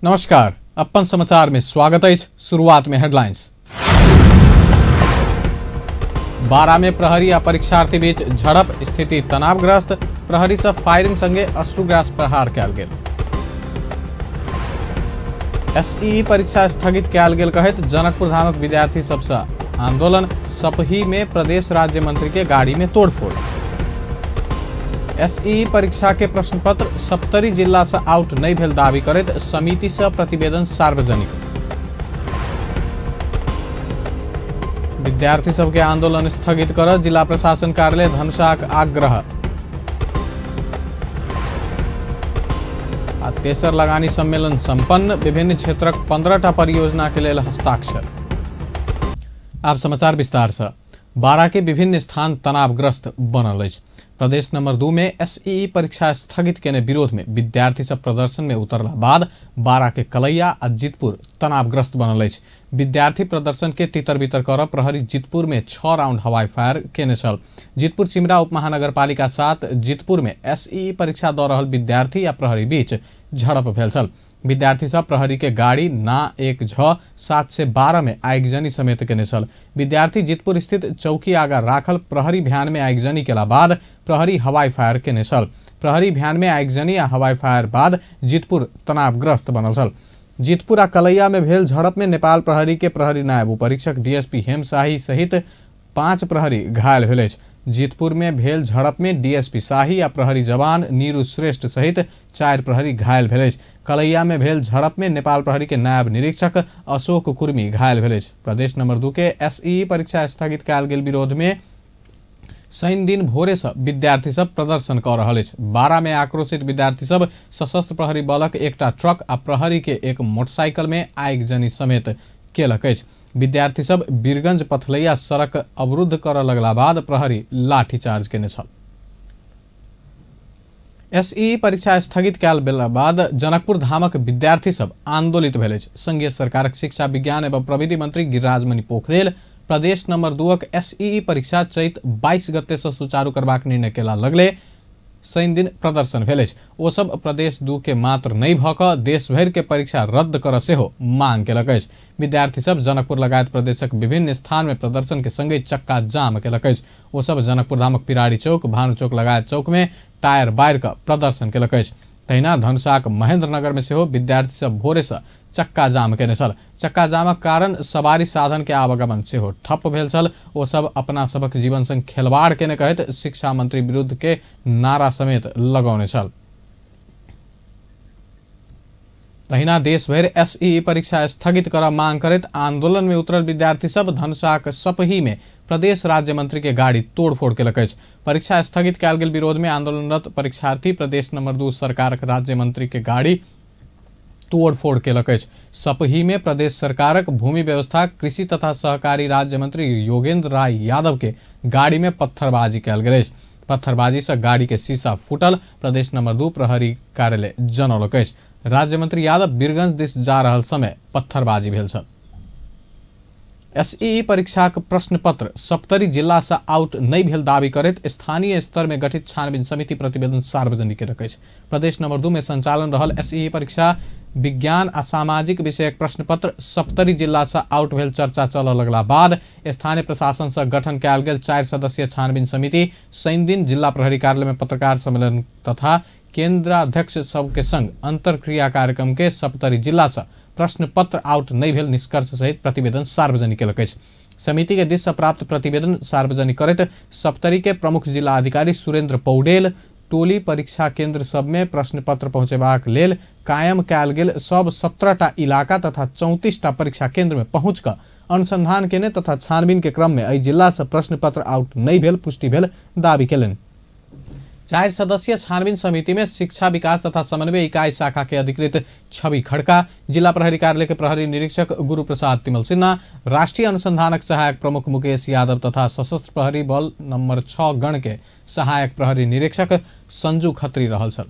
नमस्कार, अपन समाचार में स्वागत है। शुरुआत में हेडलाइंस। बारा में प्रहरी आ परीक्षार्थी बीच झड़प, स्थिति तनावग्रस्त। प्रहरी से फायरिंग संगे अश्रुगैस प्रहार कयल गेल। एसईई परीक्षा स्थगित कयल गेल कहैत जनकपुर धामक विद्यार्थी सबसँ आंदोलन। सपही में प्रदेश राज्य मंत्री के गाड़ी में तोड़फोड़। एसईई परीक्षा के प्रश्नपत्र सप्तरी जिला से आउट नहीं भेल दावी करैत समिति से प्रतिवेदन सार्वजनिक। विद्यार्थी सबके आंदोलन स्थगित कर जिला प्रशासन कार्यालय धनुषाक आग्रह। आ तेसर लगानी सम्मेलन संपन्न, विभिन्न क्षेत्रक 15टा परियोजना के लेल हस्ताक्षर। आप समाचार विस्तार से। बारा के विभिन्न स्थान तनावग्रस्त बनल अछि। प्रदेश नंबर 2 में एसईई परीक्षा स्थगित केने विरोध में विद्यार्थी सब प्रदर्शन में उतरला बाद बारा के कलैया आ जितपुर तनावग्रस्त बनल अछि। विद्यार्थी प्रदर्शन के तितर बितर कर प्रहरी जितपुर में 6 राउंड हवाई फायर केने छल। जितपुर सिमरा उपमहानगरपालिका 7 जितपुर में एसईई परीक्षा दऽ रहल विद्यार्थी आ प्रहरी बीच झड़प भेल छल। विद्यार्थी सब प्रहरी के गाड़ी ना 1 6 7 से 12 में आगजनी समेत केने छल। विद्यार्थी जितपुर स्थित चौकी आगा राखल प्रहरी भ्यान में आगजनी केला बाद प्रहरी हवाई फायर केने छल। प्रहरी भ्यान में आगजनी आ हवाई फायर बाद जितपुर तनावग्रस्त बनल छल। जितपुर आ कलैया में भेल झड़प में नेपाल प्रहरी के प्रहरी नायब उपरीक्षक डीएसपी हेम शाही सहित 5 प्रहरी घायल भेल अछि। जितपुर में भेल झड़प में डीएसपी शाही आ प्रहरी जवान नीरू श्रेष्ठ सहित 4 प्रहरी घायल भेल अछि। कलैया में भेल झड़प में नेपाल प्रहरी के नायब निरीक्षक अशोक कुर्मी घायल भेल अछि। प्रदेश नंबर 2 के एसईई परीक्षा स्थगित कयल गेल विरोध में शनि दिन भोरे से विद्यार्थी सब प्रदर्शन कर रहल अछि। बारा में आक्रोशित विद्यार्थी सब सशस्त्र प्रहरी बलक एकटा ट्रक आ प्रहरी के एक मोटरसाइकिल में आगजनी समेत केलक अछि। विद्यार्थी सब बीरगंज पथलैया सड़क अवरुद्ध कर लगला बाद प्रहरी लाठीचार्ज केने छल। एसईई परीक्षा स्थगित कयल गेला बाद जनकपुर धामक विद्यार्थी सब आंदोलित भेल अछि। संघीय सरकारक शिक्षा विज्ञान एवं प्रविधि मंत्री गिरिराजमणि पोखरेल प्रदेश नंबर 2 एसईई परीक्षा चैत 22 गते से सुचारू करबाक निर्णय केला लगले शनि दिन प्रदर्शन भेल अछि। ओ सब प्रदेश 2 के मात्र नहि भऽ कऽ देशभरि के परीक्षा रद्द करऽ सेहो मांग केलक अछि। विद्यार्थी सब जनकपुर लगायत प्रदेशक विभिन्न स्थान में प्रदर्शन के संगे चक्का जाम केलक अछि। ओ सब जनकपुर धामक पिराड़ी चौक, भानु चौक लगायत चौक में टायर बारि कऽ प्रदर्शन केलक अछि। तहिना धनुषाक महेंद्रनगर में सेहो विद्यार्थी सब भोरे से चक्का जाम केने छल। चक्का जामक कारण सवारी साधन के आवागमन सेहो ठप्प भेल छल। ओ सब अपना सबक जीवन संग खेलवाड़ केने कहैत शिक्षा मंत्री विरुद्ध के नारा समेत लगौने छल। तहिना देशभरि एसईई परीक्षा स्थगित कर मांग करैत आंदोलन में उतरल विद्यार्थी सब धनुषाक सपही में प्रदेश राज्य मंत्री के गाड़ी तोड़फोड़ केलक अछि। परीक्षा स्थगित कयल गेल विरोध में आंदोलनरत परीक्षार्थी प्रदेश नंबर 2 सरकारक राज्य मंत्री के गाड़ी तोड़फोड़ केलक अछि। सपही में प्रदेश सरकारक भूमि व्यवस्था, कृषि तथा सहकारी राज्य मंत्री योगेंद्र राय यादव के गाड़ी में पत्थरबाजी कयल गेल अछि। पत्थरबाजी से गाड़ी के शीशा फूटल प्रदेश नंबर 2 प्रहरी कार्यालय जनौलक अछि। राज्य मंत्री यादव बीरगंज दिस जा रहल समय पत्थरबाजी भेल छल। एसईई परीक्षाक प्रश्नपत्र सप्तरी जिला से आउट नहीं भेल दावी करैत स्थानीय स्तर में गठित छानबीन समिति प्रतिवेदन सार्वजनिक केलक अछि। प्रदेश नंबर 2 में संचालन रहल एसईई परीक्षा विज्ञान आ सामाजिक विषयक प्रश्नपत्र सप्तरी जिला से आउट भेल चर्चा चलऽ लगला बाद स्थानीय प्रशासन से गठन कयल गेल 4 सदस्यीय छानबीन समिति शनि दिन जिला प्रहरी कार्यालय में पत्रकार सम्मेलन तथा केंद्राध्यक्ष सबके संग अंतरक्रिया कार्यक्रम के सप्तरी जिला से प्रश्नपत्र आउट नहीं भेल निष्कर्ष सहित प्रतिवेदन सार्वजनिक केलक अछि। समिति के दिस से प्राप्त प्रतिवेदन सार्वजनिक करैत सप्तरी के प्रमुख जिला अधिकारी सुरेंद्र पौडेल टोली परीक्षा केंद्र सब में प्रश्नपत्र पहुंचेबाक लेल कायम कयल गेल सब 17टा इलाका तथा 34टा परीक्षा केंद्र में पहुंच कऽ अनुसंधान केने तथा छानबीन के क्रम में एहि जिला से प्रश्नपत्र आउट नहीं भेल पुष्टि भेल दावी केलनि। 4 सदस्यीय छानबीन समिति में शिक्षा विकास तथा समन्वय इकाई शाखा के अधिकृत छवि खड़का, जिला प्रहरी कार्यालय के प्रहरी निरीक्षक गुरु प्रसाद तिमल सिन्हा, राष्ट्रीय अनुसंधानक सहायक प्रमुख मुकेश यादव तथा सशस्त्र प्रहरी बल नंबर 6 गण के सहायक प्रहरी निरीक्षक संजू खत्री रहल छल।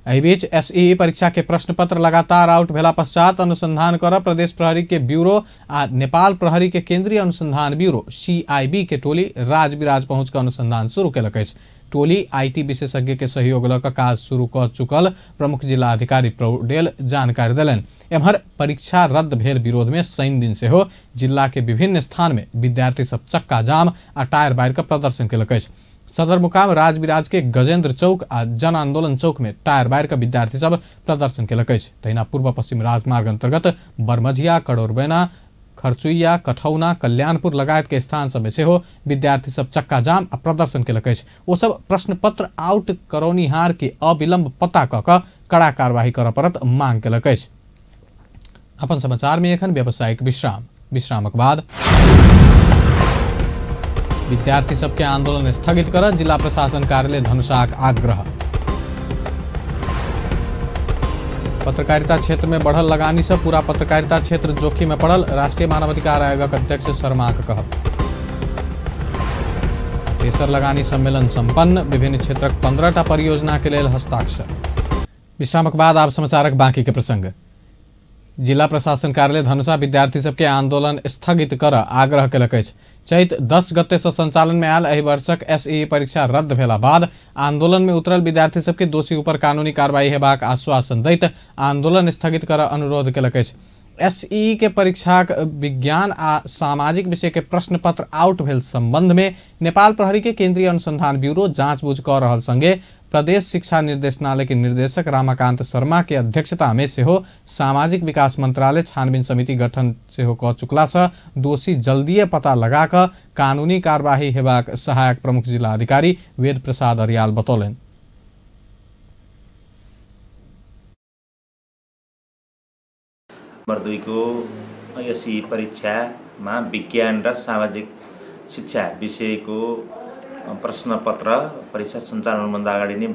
एहि बीच एसईई परीक्षा के प्रश्नपत्र लगातार आउट भेला पश्चात अनुसंधान कर प्रदेश प्रहरी के ब्यूरो आ नेपाल प्रहरी के केंद्रीय अनुसंधान ब्यूरो सीआईबी के टोली राजविराज पहुंच कर अनुसंधान शुरू केलक अछि। टोली IT विशेषज्ञ के सहयोग लऽ कऽ काज शुरू कऽ चुकल प्रमुख जिला अधिकारी पौडेल जानकारी देलनि। एम्हर परीक्षा रद्द भेल विरोध में शनि दिन सेहो जिला के विभिन्न स्थान में विद्यार्थी सब चक्का जाम आ टायर बारि कऽ प्रदर्शन केलक अछि। सदरमुकाम राजविराज के गजेंद्र चौक आ जन आंदोलन चौक में टायर बारि कऽ विद्यार्थी सब प्रदर्शन केलक अछि। तहिना पूर्व पश्चिम राजमार्ग अंतर्गत बरमझिया, करोड़बेना, खरचुइया, कठौना, कल्याणपुर लगायत के स्थान सब में सेहो विद्यार्थी सब चक्का जाम आ प्रदर्शन केलक अछि। ओ सब प्रश्न पत्र आउट करौनिहार के अविलंब पता कऽ कऽ कड़ा कार्रवाई करऽ पड़त मांग केलक अछि। अपन समाचार में एखन व्यावसायिक विश्राम। विश्रामक बाद विद्यार्थी सबके आंदोलन स्थगित कर जिला प्रशासन कार्यालय धनुषाक आग्रह। पत्रकारिता क्षेत्र में बढ़ल लगानी से पूरा पत्रकारिता क्षेत्र जोखिम में पड़ल, राष्ट्रीय मानवाधिकार आयोगक अध्यक्ष शर्माक कहब। तेसर लगानी सम्मेलन संपन्न, विभिन्न क्षेत्रक 15टा परियोजना के लेल हस्ताक्षर। विश्रामक बाद आप समाचारक बाकी के प्रसंग। जिला प्रशासन कार्यालय धनुषा विद्यार्थी सबके आंदोलन स्थगित कर आग्रह केलक अछि। चैत 10 गते से संचालन में आयल एहि वर्षक एसईई परीक्षा रद्द भेला बाद आंदोलन में उतरल विद्यार्थी सबके दोषी ऊपर कानूनी कार्रवाई हेबाक आश्वासन दैत आंदोलन स्थगित कर अनुरोध केलक अछि। एसईई के परीक्षाक विज्ञान आ सामाजिक विषय के प्रश्न पत्र आउट भेल संबंध में नेपाल प्रहरी के केंद्रीय अनुसंधान ब्यूरो जांच बूझ कऽ रहल संगे प्रदेश शिक्षा निर्देशनालय के निर्देशक रामाकांत शर्मा के अध्यक्षता में सेहो सामाजिक विकास मंत्रालय छानबीन समिति गठन सेहो कऽ चुकला से दोषी जल्दिए पता लगा कऽ कानूनी कार्यवाही हेबाक सहायक प्रमुख जिला अधिकारी वेद प्रसाद अरियाल बतौलनि। नम्बर 2 को एसईई परीक्षामा विज्ञान र सामाजिक शिक्षा विषयको प्रश्नपत्र परीक्षा सञ्चालनभन्दा अगाडि नै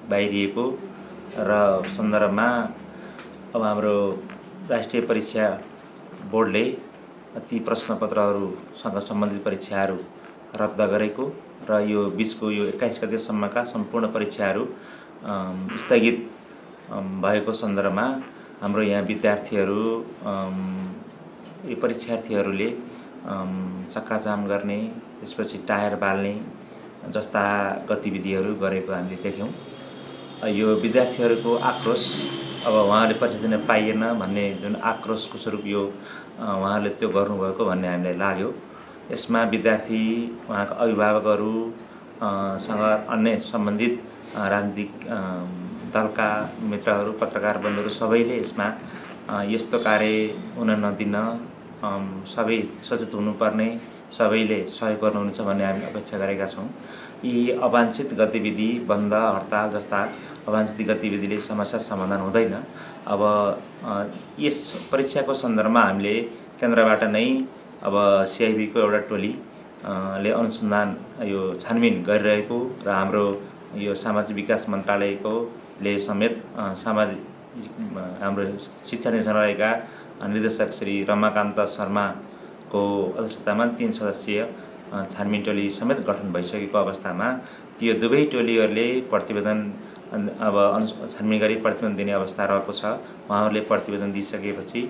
बाहिरिएको र सन्दर्भमा अब हाम्रो राष्ट्रिय परीक्षा बोर्डले ती प्रश्नपत्रहरूसँग सम्बन्धित परीक्षाहरू रद्द गरेको र यो बिचको यो 21 गतेसम्मका सम्पूर्ण परीक्षाहरू स्थगित भएको सन्दर्भमा हाम्रो यहाँ विद्यार्थीहरू यो परीक्षार्थीहरूले चक्काजाम गर्ने, त्यसपछि टायर बाल्ने जस्ता गतिविधिहरू गरेको हामीले देख्यौँ। यो विद्यार्थीहरूको आक्रोश, अब उहाँहरूले परीक्षा दिन पाइएन भन्ने जुन आक्रोशको स्वरूप यो उहाँहरूले त्यो गर्नुभएको भन्ने हामीलाई लाग्यो। यसमा विद्यार्थी, उहाँका अभिभावकहरू सँग अन्य सम्बन्धित राजनीतिक दलका मित्रहरू, पत्रकार बन्धुहरू सबैले यसमा यस्तो कार्य हुन नदिन सबै सचेत हुनुपर्ने, सबैले सहयोग गर्नुहुन्छ भन्ने हामी अपेक्षा गरेका छौँ। यी अवांछित गतिविधि, बन्द हडताल जस्ता अवांछित गतिविधिले समस्या समाधान हुँदैन। अब यस परीक्षाको सन्दर्भमा हामीले केन्द्रबाट नै अब सिआइबीको एउटा टोली ले अनुसन्धान यो छानबिन गरिरहेको र हाम्रो यो सामाजिक विकास मन्त्रालयको ले समेत सामाजिक हाम्रो शिक्षा निर्देशनालयका निर्देशक श्री रमाकान्त शर्माको अध्यक्षतामा 3 सदस्यीय छानबिन टोली समेत गठन भइसकेको अवस्थामा त्यो दुवै टोलीहरूले प्रतिवेदन अब छानबिन गरी प्रतिवेदन दिने अवस्था रहेको छ। उहाँहरूले प्रतिवेदन दिइसकेपछि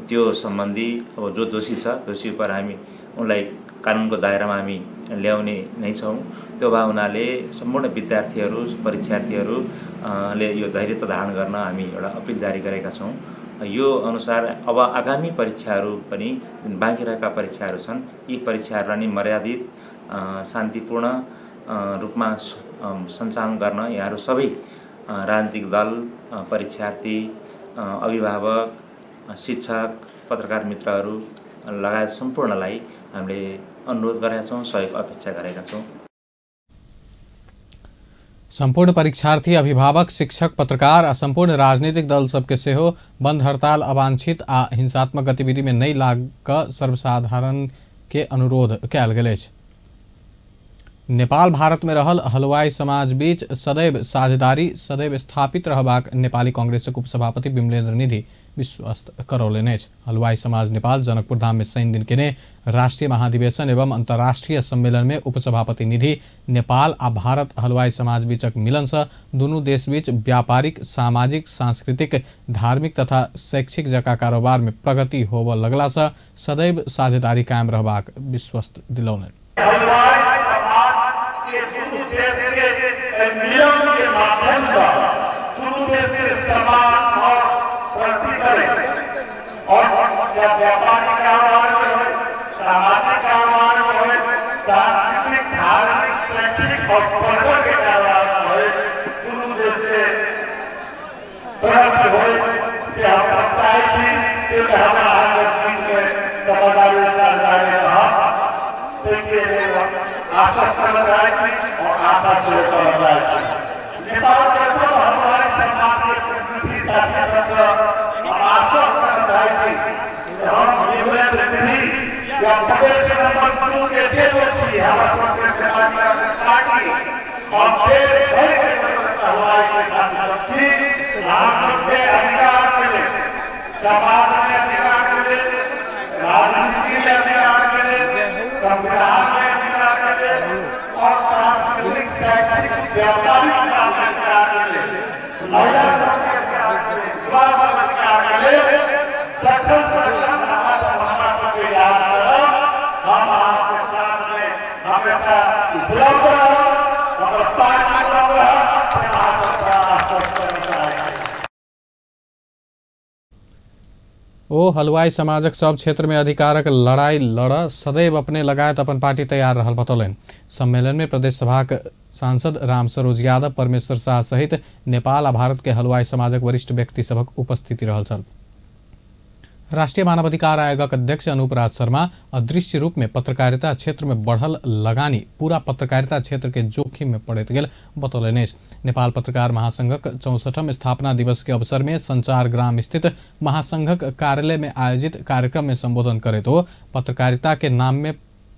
त्यो सम्बन्धी अब जो दोषी छ दोषी उपर हामी उनलाई कानुनको दायरामा हामी ल्याउने नै छौँ। त्यो भए हुनाले सम्पूर्ण विद्यार्थीहरू, परीक्षार्थीहरू ले यो धैर्यता धारण गर्न हामी एउटा अपिल जारी गरेका छौँ। यो अनुसार अब आगामी परीक्षाहरू पनि बाँकी रहेका परीक्षाहरू छन्, यी परीक्षाहरूलाई नि मर्यादित शान्तिपूर्ण रूपमा सञ्चालन गर्न यहाँहरू सबै राजनीतिक दल, परीक्षार्थी, अभिभावक, शिक्षक, पत्रकार मित्रहरू लगायत सम्पूर्णलाई हामीले अनुरोध गरेका छौँ, सहयोग अपेक्षा गरेका छौँ। सम्पूर्ण परीक्षार्थी, अभिभावक, शिक्षक, पत्रकार आ सम्पूर्ण राजनीतिक दल सबके सेहो बंद हड़ताल, अवांछित आ हिंसात्मक गतिविधि में नहीं लाग कऽ सर्वसाधारण के अनुरोध कयल गेल अछि। नेपाल भारत में रहल हलवाई समाज बीच सदैव साझेदारी सदैव स्थापित रहबाक नेपाली कांग्रेसक उपसभापति विमलेन्द्र निधि विश्वस्त करौलनि अछि। हलवाई समाज नेपाल जनकपुर धाम में शनि दिन केने राष्ट्रीय महाधिवेशन एवं अंतर्राष्ट्रीय सम्मेलन में उपसभापति निधि नेपाल आ भारत हलवाई समाज बीचक मिलन से दुनू देश बीच व्यापारिक, सामाजिक, सांस्कृतिक, धार्मिक तथा शैक्षिक जका कारोबार में प्रगति होबऽ लगला से सदैव साझेदारी कायम रहबाक विश्वस्त दिलौलनि। देश के माध्यम से दुनू देश के समान और प्रगति करे और व्यापारिक कारोबार में हो, सामाजिक कारोबार में हो, सांस्कृतिक, धार्मिक, शैक्षणिक और पर्यटन के कारोबार में हो, दुनू देश के प्रगति हो से हम सब चाहे छी। हमरा अहाँके बीच में समझदारी साझेदारी रहत, आश्वस्त करना चाहै छी और आशा सेहो करना चाहै छी। नेपाल के सब हलवाई समाज के प्रतिनिधि साथी सबके हम आश्वस्त करना चाहै छी कि हम निर्णय प्रतिनिधि या प्रदेश के नंबर 2 के जे लोग छी, हमरा सबके पार्टी और देश भर के हलवाई के साथी सब छी। अहाँ सबके अधिकार के लेल, समाज में अधिकार के लेल, राजनीति में अधिकार के लेल, संविधान में अधिकार के लेल और सांस्कृतिक, शैक्षणिक, व्यापारिक काम के अधिकार के लेल, महिला सबके अधिकार के लेल, युवा सबके अधिकार के लेल जखन अहाँ सब हमरा सबके याद करब, हम अहाँके साथ में हमेशा उपलब्ध रहब, हमर पार्टी उपलब्ध रहब, से अहाँ सबके आश्वस्त करना चाहै छी। ओ हलवाई समाजक सब क्षेत्र में अधिकारक लड़ाई लड़ सदैव अपने लगायत अपन पार्टी तैयार रहल बतौलनि। सम्मेलन में प्रदेश सभाक सांसद राम सरोज यादव, परमेश्वर शाह सहित नेपाल आ भारत के हलवाई समाजक वरिष्ठ व्यक्ति सभक उपस्थिति रहल छल। राष्ट्रीय मानवाधिकार आयोगक अध्यक्ष अनूप राज शर्मा अदृश्य रूप में पत्रकारिता क्षेत्र में बढ़ल लगानी पूरा पत्रकारिता क्षेत्र के जोखिम में पड़ैत गेल बतौलनि अछि। नेपाल पत्रकार महासंघक 64ठम स्थापना दिवस के अवसर में संचार ग्राम स्थित महासंघक कार्यालय में आयोजित कार्यक्रम में संबोधन करैत ओ पत्रकारिता के नाम में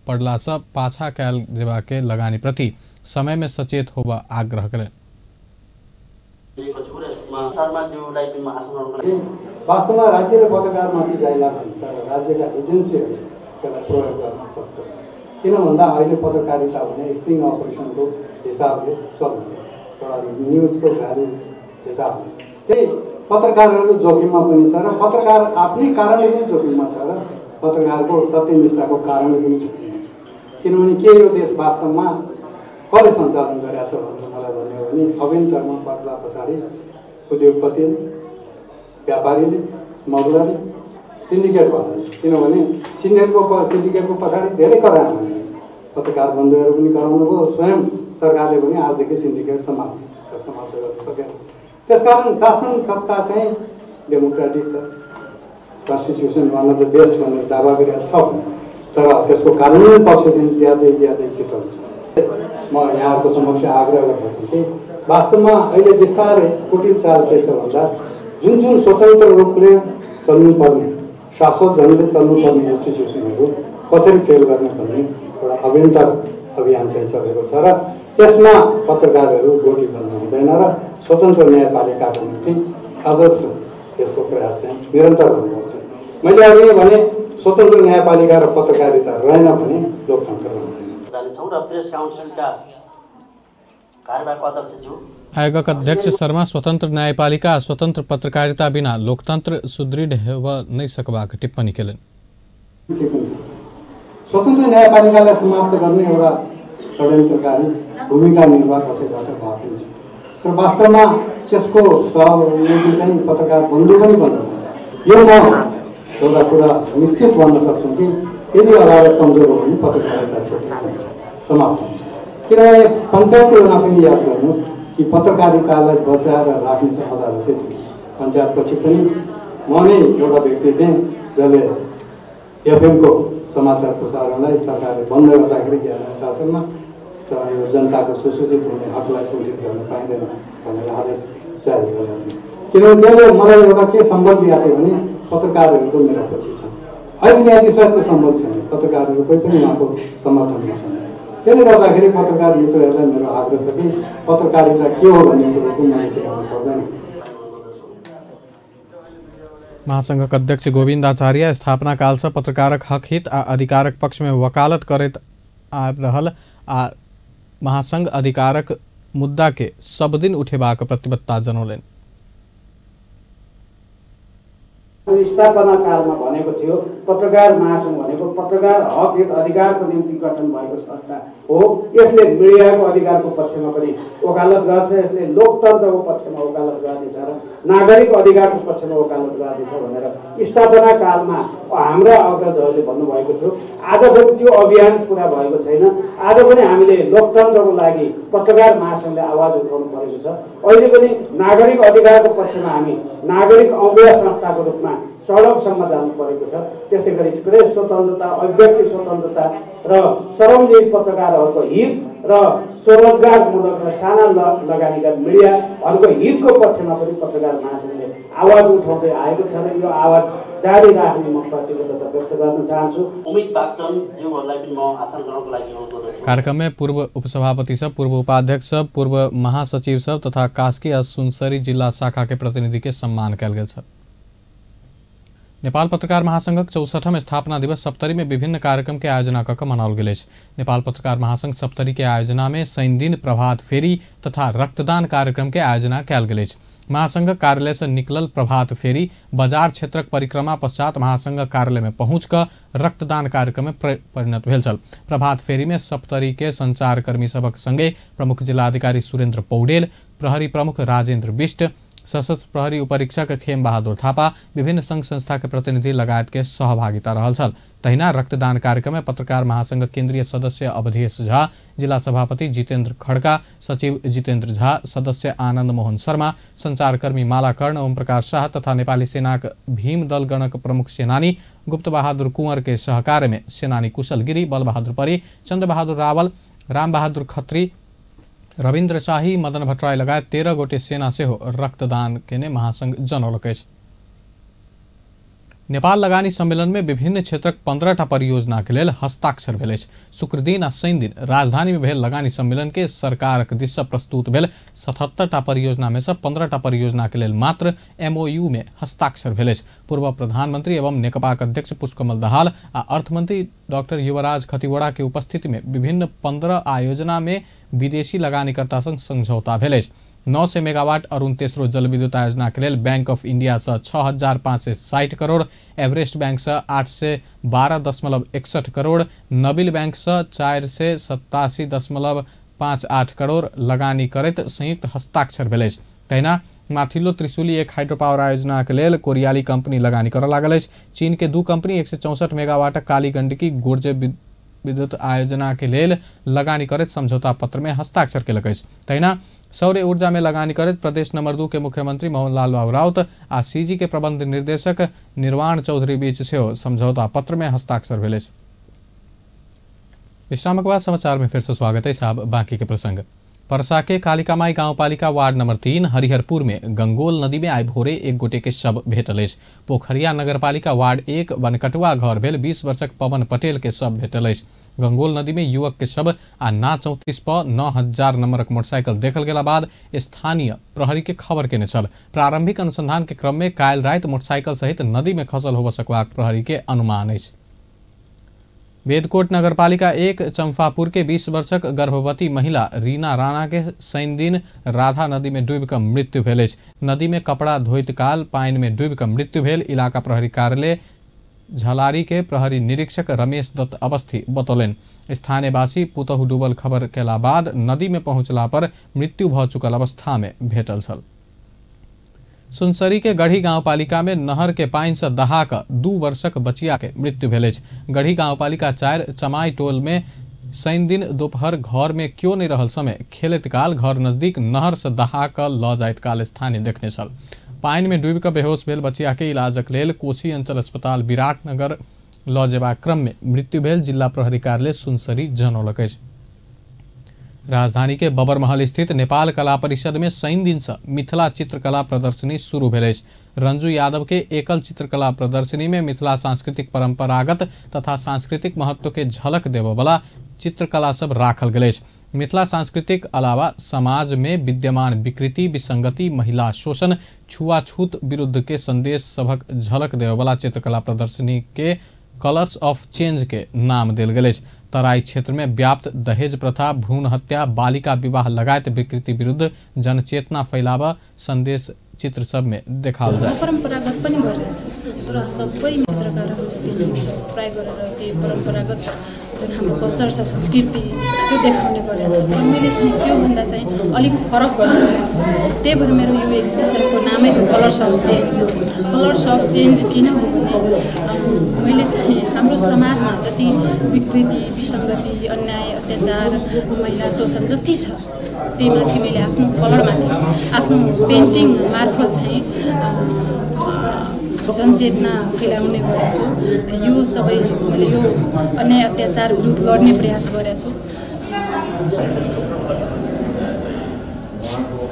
पड़ला से पाछा कयल जेबा के लगानी प्रति समय में सचेत होबा आग्रह कयलनि। वास्तवमा राज्यले पत्रकारमाथि जाइ लाग्ने तर राज्यका एजेन्सीहरूले त्यसलाई प्रयोग गर्न सक्दछ। किन भन्दा अहिले पत्रकारिता भने स्ट्रिङ अपरेसनको हिसाबले चल्छ, एउटा न्युजको भ्यालु हिसाबले। त्यही पत्रकारहरू जोखिममा पनि छ र पत्रकार आफ्नै कारणले पनि जोखिममा छ र पत्रकारको सत्यनिष्ठाको कारणले पनि जोखिममा छ। किनभने के यो देश वास्तवमा कसले सञ्चालन गरेको छ भनेर मलाई भन्ने हो भने अभियन्तरमा पर्दा पछाडि उद्योगपतिले, व्यापारीले, स्मगलरले, सिन्डिकेटवालाले। किनभने सिन्डिकेटको पछाडि धेरै करायो भने पत्रकार बन्धुहरू पनि कराउनु भयो, स्वयं सरकारले पनि आजदेखि सिन्डिकेट समाप्त गर्न सकेन। त्यसकारण शासन सत्ता चाहिँ डेमोक्रेटिक छ, constitution one of the best भनेर दावा गरेको छ भने तर त्यसको कानुनी पक्ष चाहिँ ज्यादै ज्यादै भित्र हुन्छ। म यहाँहरूको समक्ष आग्रह गर्दछु कि वास्तवमा अहिले बिस्तारै कुटिल चाल के छ भन्दा जुन जुन स्वतन्त्र रूपले चल्नुपर्ने, शाश्वत ढङ्गले चल्नुपर्ने इन्स्टिट्युसनहरू कसरी फेल गर्ने भन्ने एउटा अभ्यन्तर अभियान चाहिँ चलेको छ र यसमा पत्रकारहरू गोटी बन्नु हुँदैन र स्वतन्त्र न्यायपालिकाको निम्ति अजस्र यसको प्रयास चाहिँ निरन्तर हुनुपर्छ। मैले अघि नै भने स्वतन्त्र न्यायपालिका र पत्रकारिता रहेन भने लोकतन्त्र रहँदैन। आयोगक अध्यक्ष शर्मा स्वतंत्र न्यायपालिका स्वतंत्र पत्रकारिता बिना लोकतंत्र सुदृढ़ हेबा नहि सकबाक टिप्पणी केलनि। स्वतन्त्र न्यायपालिकालाई समाप्त गर्ने एउटा षड्यन्त्रकारी भूमिका निर्वाह कसैबाट भएको छ र वास्तवमा त्यसको सहयोगी चाहिँ पत्रकार बन्धु पनि बन्नुहुन्छ। यो म एउटा कुरा निश्चित भन्न सक्छु कि यदि अदालत कमजोर हो भने पत्रकारिता क्षेत्र जान्छ, समाप्त हुन्छ। किनभने पञ्चायतको बेला पनि याद गर्नुहोस् कि पत्रकारितालाई बचाएर राख्ने त अदालतै थियो। पञ्चायतपछि पनि म नै एउटा व्यक्ति थिएँ जसले एफएमको समाचार प्रसारणलाई सरकारले बन्द गर्दाखेरि ज्ञान शासनमा यो जनताको सुसूचित हुने हकलाई कुण्ठित गर्न पाइँदैन भनेर आदेश जारी गरेको थिएँ। किनभने त्यसले मलाई एउटा के सम्बल दिएको थियो भने पत्रकारहरू त मेरो पछि छन्। अहिले न्यायाधीशलाई त्यो सम्बल छैन, पत्रकारहरू कोही पनि उहाँको समर्थनमा छैन। त्यसले गर्दाखेरि पत्रकार मित्रहरूलाई मेरो आग्रह छ कि पत्रकारिता के हो भन्ने कुरो पनि मैले सिकाउनु पर्दैन। महासंघक अध्यक्ष गोविन्द आचार्य स्थापना काल से पत्रकारक हक हित आ अधिकारक पक्ष में वकालत करैत आबि रहल आ महासंघ अधिकारक मुद्दा के सब दिन उठेबाक प्रतिबद्धता जनौलनि। स्थापना कालमा भनेको थियो पत्रकार महासङ्घ भनेको पत्रकार हक हित अधिकारको निम्ति गठन भएको संस्था हो। यसले मिडियाको अधिकारको पक्षमा पनि वकालत गर्छ, यसले लोकतन्त्रको पक्षमा वकालत गर्नेछ र नागरिक अधिकारको पक्षमा वकालत गर्नेछ भनेर स्थापना कालमा हाम्रा अग्रजहरूले भन्नुभएको थियो। आज पनि त्यो अभियान पुरा भएको छैन। आज पनि हामीले लोकतन्त्रको लागि पत्रकार महासङ्घले आवाज उठाउनु परेको छ। अहिले पनि नागरिक अधिकारको पक्षमा हामी नागरिक अगुवा संस्थाको रूपमा सडकसम्म जानु परेको छ। त्यस्तै गरी प्रेस स्वतन्त्रता, अभिव्यक्ति स्वतन्त्रता र श्रमजीवी पत्रकारहरूको हित र स्वरोजगारमूलक र साना लगानीका मिडियाहरूको हितको पक्षमा पनि पत्रकार महासङ्घले आवाज उठाउँदै आएको छ र यो आवाज जारी राख्ने म प्रतिबद्धता व्यक्त गर्न चाहन्छु। उमित बागचन ज्यूहरूलाई पनि म आसन ग्रहणको लागि अनुरोध गर्दछु। कार्यक्रम में पूर्व उपसभापति सब, पूर्व उपाध्यक्ष सब, पूर्व महासचिव सब तथा कास्की आ सुनसरी जिल्ला शाखा के प्रतिनिधि के सम्मान कयल गेल छल। नेपाल पत्रकार महासंघक 64ठम स्थापना दिवस सप्तरी में विभिन्न कार्यक्रम के आयोजना कऽ मनाओल गेल अछि। नेपाल पत्रकार महासंघ सप्तरी के आयोजना में शनिदिन प्रभात फेरी तथा रक्तदान कार्यक्रम के आयोजना कयल गेल अछि। महासंघक कार्यालय से निकलल प्रभात फेरी बाजार क्षेत्रक परिक्रमा पश्चात महासंघक कार्यालय में पहुँच कऽ रक्तदान कार्यक्रम में परिणत भेल छल। प्रभात फेरी में सप्तरी के संचारकर्मी सभक संगे प्रमुख जिलाधिकारी सुरेंद्र पौडेल, प्रहरी प्रमुख राजेंद्र बिष्ट, सशस्त्र प्रहरी उपरीक्षक खेम बहादुर थापा, विभिन्न संघ संस्था के प्रतिनिधि लगायत के सहभागिता रहल छल। तहिना रक्तदान कार्यक्रम में पत्रकार महासंघ केंद्रीय सदस्य अवधेश झा, जिला सभापति जितेंद्र खड़का, सचिव जितेंद्र झा, सदस्य आनंद मोहन शर्मा, संचारकर्मी माला कर्ण, ओम प्रकाश शाह तथा नेपाली सेनाक भीम दल गणक प्रमुख सेनानी गुप्त बहादुर कुंवर के सहकार्य में सेनानी कुशल गिरी, बलबहादुर परी, चंद्र बहादुर रावल, राम बहादुर खत्री, रविन्द्र शाही, मदन भट्टराई लगायत 13 गोटे सेना सेहो रक्तदान केने महासंघ जनौलक अछि। नेपाल लगानी सम्मेलन में विभिन्न क्षेत्रक 15टा परियोजना के लेल हस्ताक्षर भेल अछि। शुक्रदिन आ शनिदिन राजधानी में भेल लगानी सम्मेलन के सरकारक दिस सँ प्रस्तुत भेल 77टा परियोजना में सँ 15टा परियोजना के लेल मात्र एमओयू में हस्ताक्षर भेल अछि। पूर्व प्रधानमंत्री एवं नेकपाक अध्यक्ष पुष्पकमल दाहाल आ अर्थमंत्री डॉक्टर युवराज खतिवड़ा के उपस्थिति में विभिन्न 15 आयोजना में विदेशी लगानीकर्ता संग समझौता भेल अछि। 900 मेगावाट अरुण तेस्रो जलविद्युत आयोजना के लेल बैंक ऑफ इंडिया से 6,560 करोड़, एवरेस्ट बैंक से 812.61 करोड़, नबिल बैंक से 487.58 करोड़ लगानी करैत संयुक्त हस्ताक्षर भेल अछि। तहिना माथिल्लो त्रिशूली एक हाइड्रोपावर आयोजना के लेल कोरियाली कंपनी लगानी करऽ लागल अछि। चीन के 2 कंपनी 164 मेगावाटक काली गंडकी गोर्जे विद्युत आयोजना के लेल लगानी करैत समझौता पत्र में हस्ताक्षर केलक अछि। तहिना सौर्य ऊर्जा में लगानी करैत प्रदेश नंबर 2 के मुख्यमंत्री मोहनलाल बाबू राउत आ सीजी के प्रबंध निर्देशक निर्वाण चौधरी बीच सेहो समझौता पत्र में हस्ताक्षर भेल अछि। विश्रामक बाद समाचार में फिर से स्वागत है। साहब बाकी के प्रसंग। परसा के कालिकामाई गांवपालिका वार्ड नंबर 3 हरिहरपुर में गंगोल नदी में आइ भोरे एक गोटे के शव भेटल अछि। पोखरिया नगरपालिका वार्ड 1 बनकटुआ घर भेल 20 वर्षक पवन पटेल के शव भेटल अछि। गंगोल नदी में युवक के शव आ ना 34 प 9000 नंबरक मोटरसाइकिल देखल गेला बाद स्थानीय प्रहरी के खबर केने छल। प्रारंभिक अनुसंधान के क्रम में काल्हि राति मोटरसाइकिल सहित नदी में खसल होबय सकबाक प्रहरी के अनुमान अछि। वेदकोट नगरपालिका 1 चंपापुर के 20 वर्षक गर्भवती महिला रीना राणा के शनिदिन राधा नदी में डूबि कऽ मृत्यु भेल अछि। नदी में कपड़ा धोइत काल पानि में डूबि कऽ मृत्यु भेल इलाका प्रहरी कार्यालय झलारी के प्रहरी निरीक्षक रमेश दत्त अवस्थी बतौलनि। स्थानीयवासी पुतहु डूबल खबर केला बाद नदी में पहुंचला पर मृत्यु भऽ चुकल अवस्था में भेटल छल। सुनसरी के गढ़ी गांवपालिका में नहर के पानि से दहा कऽ 2 वर्षक बचिया के मृत्यु भेल अछि। गढ़ी गांवपालिका 4 चमाई टोल में शनिदिन दोपहर घर में क्यों नहीं रहल समय खेलैत काल घर नजदीक नहर से दहा कऽ लऽ जाइत काल स्थानीय देखने छल। पानि में डूबि कऽ बेहोश भेल बचिया के इलाजक लेल कोशी अंचल अस्पताल विराटनगर लऽ जेबाक क्रम में मृत्यु भेल जिला प्रहरी कार्यालय सुनसरी जनौलक अछि। राजधानी के बबरमहल स्थित नेपाल कला परिषद में शनिदिन से मिथिला चित्रकला प्रदर्शनी शुरू भेल अछि। रंजू यादव के एकल चित्रकला प्रदर्शनी में मिथिला सांस्कृतिक परंपरागत तथा सांस्कृतिक महत्व के झलक देबय चित्रकला सब राखल गेल अछि। मिथिला सांस्कृतिक अलावा समाज में विद्यमान विकृति, विसंगति, महिला शोषण, छुआछूत विरुद्ध के संदेश सभक झलक देबय चित्रकला प्रदर्शनी के कलर्स ऑफ चेंज के नाम देल गेल अछि। तराई क्षेत्र में व्याप्त दहेज प्रथा, भ्रूण हत्या, बालिका विवाह लगायत विकृति विरुद्ध जनचेतना फैलावा संदेश चित्र सब में देखाओल जाए। परम्परागत पनि गरिरहेको छु, तर सबै चित्रकारहरू जति हुनुहुन्छ प्राय गरेर त्यो परम्परागत जुन हाम्रो कल्चर छ, संस्कृति, त्यो देखाउने गरेको छ। तर मैले चाहिँ त्योभन्दा चाहिँ अलिक फरक गर्नु छु। त्यही भएर मेरो यो एक्जिबिसनको नामै हो colours of change. Colours of change किन हो भने मैले चाहिँ हाम्रो समाजमा जति विकृति, विसङ्गति, अन्याय, अत्याचार, महिला शोषण जति छ त्यही माथि मैले आफ्नो कलरमाथि आफ्नो पेन्टिङ मार्फत चाहिँ जनचेतना फैलाउने गरेको छु। यो सबै मैले यो अन्याय अत्याचार विरुद्ध लड्ने प्रयास गरेको छु।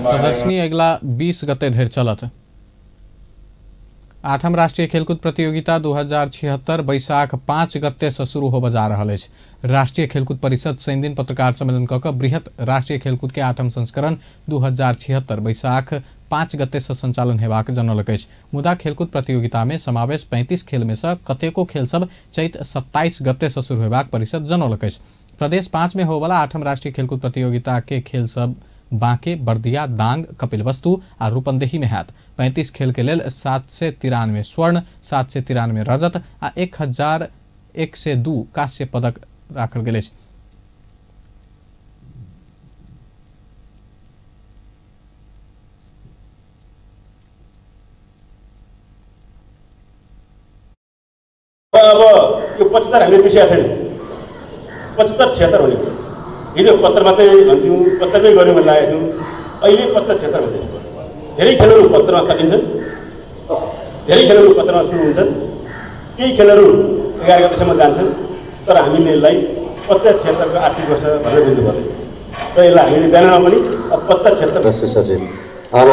प्रदर्शनी अगिला 20 गते धरि चलत। आठम राष्ट्रिय खेलकूद प्रतियोगिता 2076 बैशाख 5 गते से शुरू होबय जा रहल अछि। राष्ट्रिय खेलकूद परिषद शनिदिन पत्रकार सम्मेलन क क बृहत राष्ट्रिय खेलकूद के आठम संस्करण 2076 बैशाख 5 गते से संचालन हेबाक जनौलक अछि। मुदा खेलकूद प्रतियोगिता में समावेश 35 खेल में से कतेको खेल सब चैत 27 गते से शुरू हेबाक परिषद जनौलक अछि। प्रदेश 5 में होबला आठम राष्ट्रिय खेलकूद प्रतियोगिता के खेल सब बांके, बर्दिया, दांग, कपिलवस्तु आ रूपन्देही में हैत। 35 खेल के लेल 793 स्वर्ण, 793 रजत आ 1102 कांस्य पदक राखल गेल अछि। अब यो 75 हामीले बिर्सेका थिएनौँ, 75 76 हुने भयो। हिजो 75 मात्रै भन्थ्यौँ, 75मै गऱ्यौँ भन्ने लागेको थियौँ, अहिले 75 76 भन्दैछ। धेरै खेलहरू 75मा सकिन्छन्, धेरै खेलहरू 75मा सुरु हुन्छन्, केही खेलहरू 11 गतेसम्म जान्छन्, तर हामीले यसलाई 75 76को आर्थिक वर्ष भनेर बुझ्नु पर्दैन र यसलाई हामीले ब्यानरमा पनि अब 75 76। सचिव अब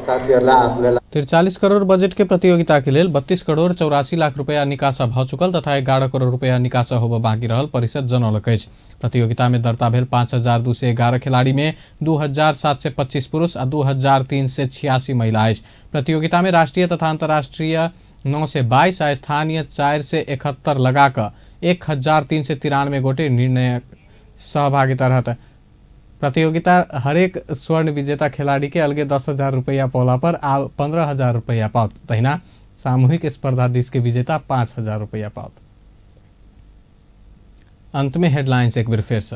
साथीहरूलाई आफूलाई 43 करोड़ बजट के प्रतियोगिता के लेल 32 करोड़ 84 लाख रुपया निकासा भ चुकल तथा 11 करोड़ रुपया निकासा होबय बाकी रहल परिषद जनौलक अछि। प्रतियोगिता में दर्ता भेल 5211 खिलाड़ी में 2725 पुरुष आ 2386 महिला अछि। प्रतियोगिता में राष्ट्रीय तथा अंतर्राष्ट्रीय 922 आ स्थानीय 471 लगाकर 1393 गोटे निर्णायक सहभागिता रहत। प्रतियोगिता हरेक स्वर्ण विजेता खिलाड़ी के अलगे 10,000 रुपया पौला पर आ 15,000 रुपया पाओत। तहिना सामूहिक स्पर्धा दिस के विजेता 5,000 रुपया पाओत। अंत में हेडलाइंस एक बेर फेर से।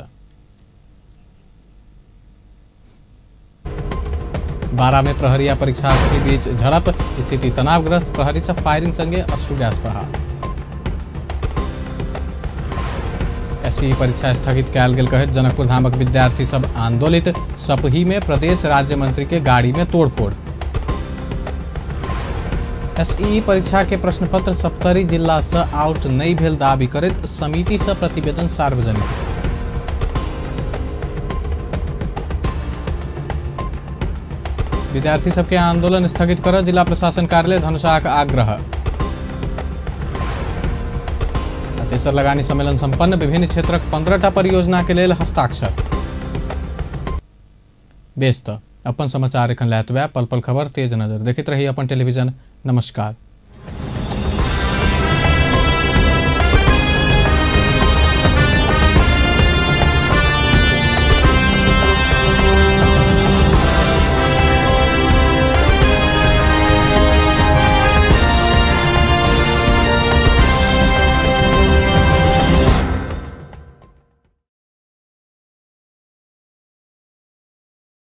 12 में प्रहरी परीक्षार्थी बीच झड़प, स्थिति तनावग्रस्त, प्रहरी से फायरिंग संगे अश्रु गैस प्रहार। एसईई परीक्षा स्थगित कयल गेल कहैत जनकपुर धामक विद्यार्थी सब आंदोलित, सपही में प्रदेश राज्य मंत्री के गाड़ी में तोड़फोड़। एसईई परीक्षा के प्रश्नपत्र सप्तरी जिला से आउट नहीं भेल दावी करैत समिति से प्रतिवेदन सार्वजनिक। विद्यार्थी सबके आंदोलन स्थगित कर जिला प्रशासन कार्यालय धनुषाक आग्रह। तेसर लगानी सम्मेलन संपन्न, विभिन्न क्षेत्रक 15टा परियोजना के लेल हस्ताक्षर। बेस त अपन समाचार एखन लैतबे, पल पल खबर तेज नजर देखैत रही अपन टेलीविजन। नमस्कार।